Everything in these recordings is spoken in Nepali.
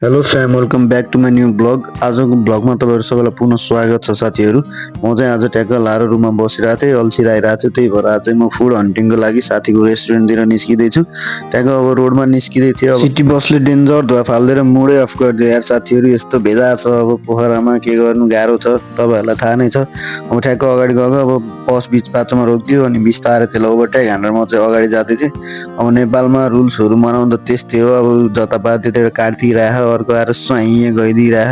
Hello fam, welcome back to my new blog. आजको ब्लगमा तपाईँहरू सबैलाई पुनः स्वागत छ साथीहरू। म चाहिँ आज ट्याक्क लाएर रुममा बसिरहेको थिएँ, अल्छिरहेको थिएँ। त्यही भएर आज चाहिँ म फुड हन्टिङको लागि साथीको रेस्टुरेन्टतिर निस्किँदैछु। ट्याक्क अब रोडमा निस्किँदै थियो। अब सिटी बसले डेन्जर धुवा फालिदिएर मुडै अफ गरिदियो यार साथीहरू। यस्तो भेजा छ अब पोखरामा, के गर्नु गाह्रो छ, तपाईँहरूलाई थाहा नै छ। अब ठ्याक्क अगाडि गएको अब बस बिच बाटोमा रोकिदियो अनि बिस्तारै त्यसलाई ओभरटेक हानेर म चाहिँ अगाडि जाँदै थिएँ। अब नेपालमा रुल्सहरू मनाउँदा त्यस्तै हो, अब जता पायो त्यतैबाट काटिदिइराख, अर्को आएर स्वाइँ गइदिइराख,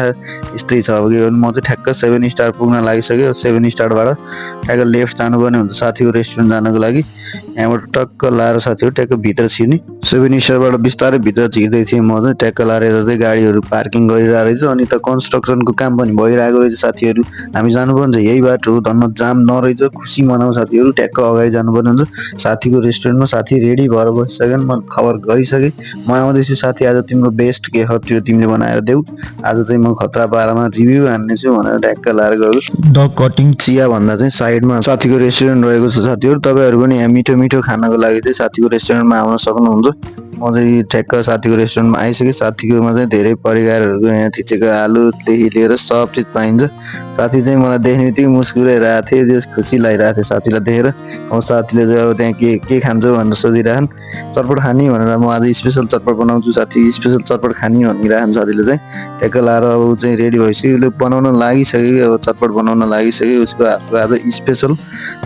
यस्तै छ। अब के गर्नु, म चाहिँ ठ्याक्क 7 स्टार पुग्न लागिसक्यो। 7 स्टारबाट ठ्याक्क लेफ्ट जानुपर्ने हुन्छ साथीको रेस्टुरेन्ट जानको लागि। यहाँबाट टक्क लाएर साथीहरू ट्याक्क भित्र छिर्ने। 7 स्टारबाट बिस्तारै भित्र छिर्दै थिएँ म चाहिँ। ट्याक्क लाएर यता चाहिँ गाडीहरू पार्किङ गरिरहेको रहेछ अनि त कन्स्ट्रक्सनको काम पनि भइरहेको रहेछ साथीहरू। हामी जानुपर्ने चाहिँ यही बाटो हो, धन्न जाम नरहेछ। खुसी मनाऊ साथीहरू, ट्याक्क अगाडि जानुपर्ने हुन्छ साथीको रेस्टुरेन्टमा। साथी रेडी भएर बसिसकेन्, म खबर गरिसकेँ म आउँदैछु साथी, आज तिम्रो बेस्ट के हो त्यो तिमीले बनाएर देऊ। आज चाहिँ म खतरा पारामा रिभ्यू हान्नेछु भनेर ट्याक्क लाएर गएको। द कटिङ चिया भन्दा चाहिँ साइडमा साथीको रेस्टुरेन्ट रहेको छ साथीहरू। तपाईँहरू पनि यहाँ मिठो मिठो खानको लागि चाहिँ साथीको रेस्टुरेन्टमा आउन सक्नुहुन्छ। म चाहिँ ठ्याक्क साथीको रेस्टुरेन्टमा आइसकेँ। साथीकोमा चाहिँ धेरै परिकारहरूको यहाँ थिचेको आलुदेखि लिएर सब चिज पाइन्छ। साथी चाहिँ मलाई देख्ने बित्तिकै मुस्कुराइरहेको थिएँ, जस खुसी लागिरहेको थियो साथीलाई देखेर। अब साथीले चाहिँ अब त्यहाँ के खान्छौ भनेर सोधिरहन्। चटपट खाने भनेर म आज स्पेसल चटपट बनाउँछु साथी, स्पेसल चटपट खाने भनिरहन् साथीले चाहिँ। ट्याक्क लाएर अब ऊ चाहिँ रेडी भइसक्यो, उसले बनाउन लागिसक्यो, अब चटपट बनाउन लागिसक्यो। उसको हातको आज स्पेसल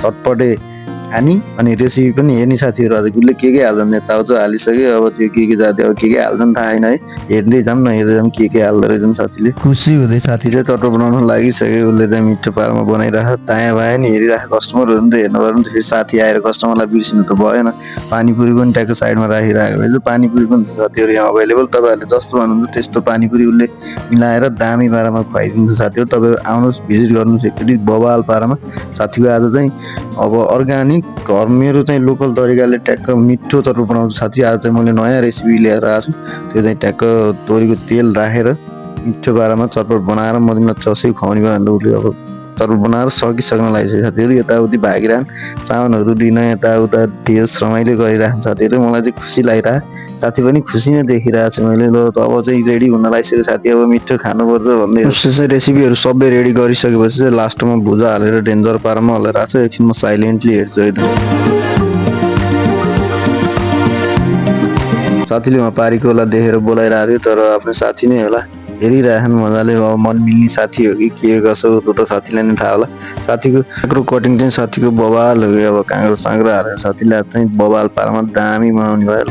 चटपटे खाने अनि रेसिपी पनि हेर्ने साथीहरू। आज उसले के हाल्छन्, चाउचाउ हालिसक्यो, अब त्यो के जाति अब के हाल्छन् थाहा छैन है। हेर्दै जाऊँ न, हेर्दै जाऊँ के हाल्दो रहेछन् साथीले। खुसी हुँदै साथीले चटपट बनाउन लागिसक्यो। उसले चाहिँ मिठो पारामा बनाइराख, दायाँ बायाँ नि हेरिराख, कस्टमरहरू पनि त हेर्नु पर्यो नि त। फेरि साथी आएर कस्टमरलाई बिर्सिनु त भएन। पानीपुरी पनि ट्याक्क साइडमा राखिरहेको रहेछ। पानीपुरी पनि छ साथीहरू यहाँ अभाइलेबल। तपाईँहरूले जस्तो भन्नुहुन्छ त्यस्तो पानीपुरी उसले मिलाएर दामी पारामा खुवाइदिन्छ साथीहरू। तपाईँ आउनुहोस्, भिजिट गर्नुहोस् एकचोटि बवाल पारामा। साथीको आज चाहिँ अब अर्ग्यानिक घर मेरो चाहिँ लोकल तरिकाले ट्याक्क मिठो चटपट बनाउँछु साथी। आज चाहिँ मैले नयाँ रेसिपी लिएर आएको छु। त्यो चाहिँ ट्याक्क तोरीको तेल राखेर मिठो पारामा चटपट बनाएर म तिमीलाई चसै खुवाउने भयो भनेर उसले अब चटपट बनाएर सकिसक्न लागिसक्यो साथीहरू। यताउति भागिरहन्, साउनहरू दिन यताउता देश रमाइलो गरिरहन् साथीहरू। मलाई चाहिँ खुसी लागिरहेको, साथी पनि खुसी नै देखिरहेको छु मैले। ल अब चाहिँ रेडी हुन लागिसक्यो साथी, अब मिठो खानुपर्छ भन्दै चाहिँ रेसिपीहरू सबै रेडी गरिसकेपछि चाहिँ लास्टमा भुजा हालेर डेन्जर पारामा हलाइरहेको छु। एकछिन म साइलेन्टली हेर्छु है त। साथीले उहाँ पारीकोलाई देखेर बोलाइरहेको थियो, तर आफ्नो साथी नै होला, हेरिरहेछन् मजाले। अब मन मिल्ने साथी हो कि के कसो त्यो त साथीलाई नै थाहा होला। साथीको काँक्रो कटिङ चाहिँ साथीको बवाल हो कि, अब काँक्रो साँक्रो हालेर साथीले चाहिँ बवाल पारामा दामी बनाउने भयो।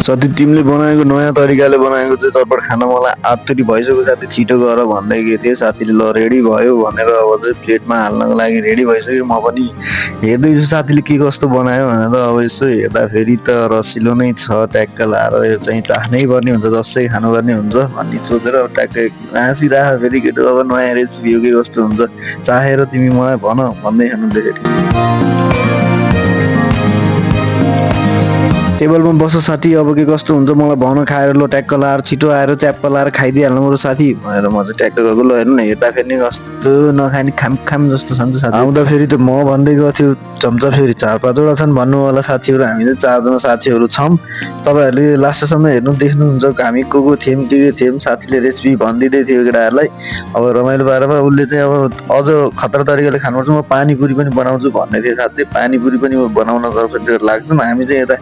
साथी तिमीले बनाएको नयाँ तरिकाले बनाएको चाहिँ चटपट खान मलाई आतुरी भइसक्यो साथी, छिटो गर भन्दै गएको थिएँ। साथीले ल रेडी भयो भनेर अब चाहिँ प्लेटमा हाल्नको लागि रेडी भइसक्यो। म पनि हेर्दैछु साथीले के कस्तो बनायो भनेर। अब यसो हेर्दाखेरि त रसिलो नै छ, ट्याक्क लाएर यो चाहिँ चाख्नै पर्ने हुन्छ, जसै खानुपर्ने हुन्छ भन्ने सोचेर अब ट्याक्क हाँसिराख। फेरि केटो अब नयाँ रेसिपी हो के कस्तो हुन्छ, चाहेर तिमी मलाई भन भन्दै खानुहुँदै। टेबलमा बस साथी, अब के कस्तो हुन्छ मलाई भन, खाएर ल ट्याक्क लाएर छिटो आएर च्याप्प लाएर खाइदिइहाल्नु पर्यो साथी भनेर म चाहिँ ट्याक्क गएको। ल हेर्नु न, हेर्दा फेरि कस्तो नखाने खाम जस्तो छ नि त साथी। आउँदा फेरि त म भन्दै गएको थियो चम्चा फेरि 4-5वटा छन् भन्नु होला साथीहरू। हामी चाहिँ 4जना साथीहरू छौँ। तपाईँहरूले लास्टसम्म हेर्नु देख्नुहुन्छ हामी को थियौँ, के थियौँ। साथीले रेसिपी भनिदिँदै थियो केटाहरूलाई। अब रमाइलो पारामा उसले चाहिँ अब अझ खतरा तरिकाले खानुपर्छ, म पानीपुरी पनि बनाउँछु भन्दै थियो साथीले। पानीपुरी पनि बनाउनतर्फ लाग्छौँ हामी चाहिँ, यता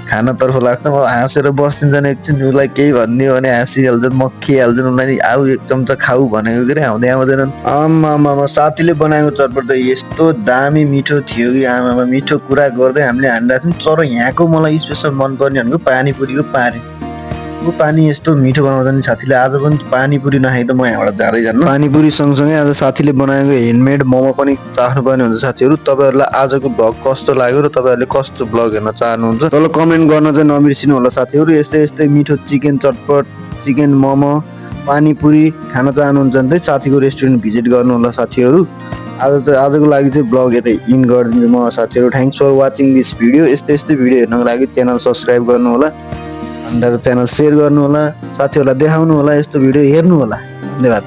खानातर्फ लाग्छौँ। अब हाँसेर बस्दिन्छन्, एकछिन उसलाई केही भनिदियो भने हाँसिहाल्छन्, मक्खिहाल्छन्। उसलाई आऊ एक चम्चा खाऊ भनेको के अरे आउँदै आउँदैनन्। आमामा साथीले बनाएको चटपट त यस्तो दामी मिठो थियो कि आमामा, मिठो कुरा गर्दै हामीले हानिरहेको थियौँ। तर यहाँको मलाई स्पेसल मनपर्ने भनेको पानीपुरीको पानी यस्तो मिठो बनाउँछ नि साथीले। आज पनि पानीपुरी नखाइ त म यहाँबाट जाँदै जान्नु। पानीपुरी सँगसँगै आज साथीले बनाएको ह्यान्डमेड मोमो पनि चाख्नुपर्ने हुन्छ साथीहरू। तपाईँहरूलाई आजको भ्लग कस्तो लाग्यो र तपाईँहरूले कस्तो भ्लग हेर्न चाहनुहुन्छ तल कमेन्ट गर्न चाहिँ नबिर्सिनु होला साथीहरू। यस्तै मिठो चिकन चटपट, चिकन मोमो, पानीपुरी खान चाहनुहुन्छ भने चाहिँ साथीको रेस्टुरेन्ट भिजिट गर्नु होला साथीहरू। आजको लागि चाहिँ ब्लग यतै इन गरिदिन्छु म साथीहरू। Thanks for watching this video. यस्तै भिडियो हेर्नको लागि च्यानल सब्सक्राइब गर्नु होला। अन्त च्यानल सेयर गर्नु होला, साथीहरूलाई देखाउनु होला, यस्तो भिडियो हेर्नु होला। धन्यवाद।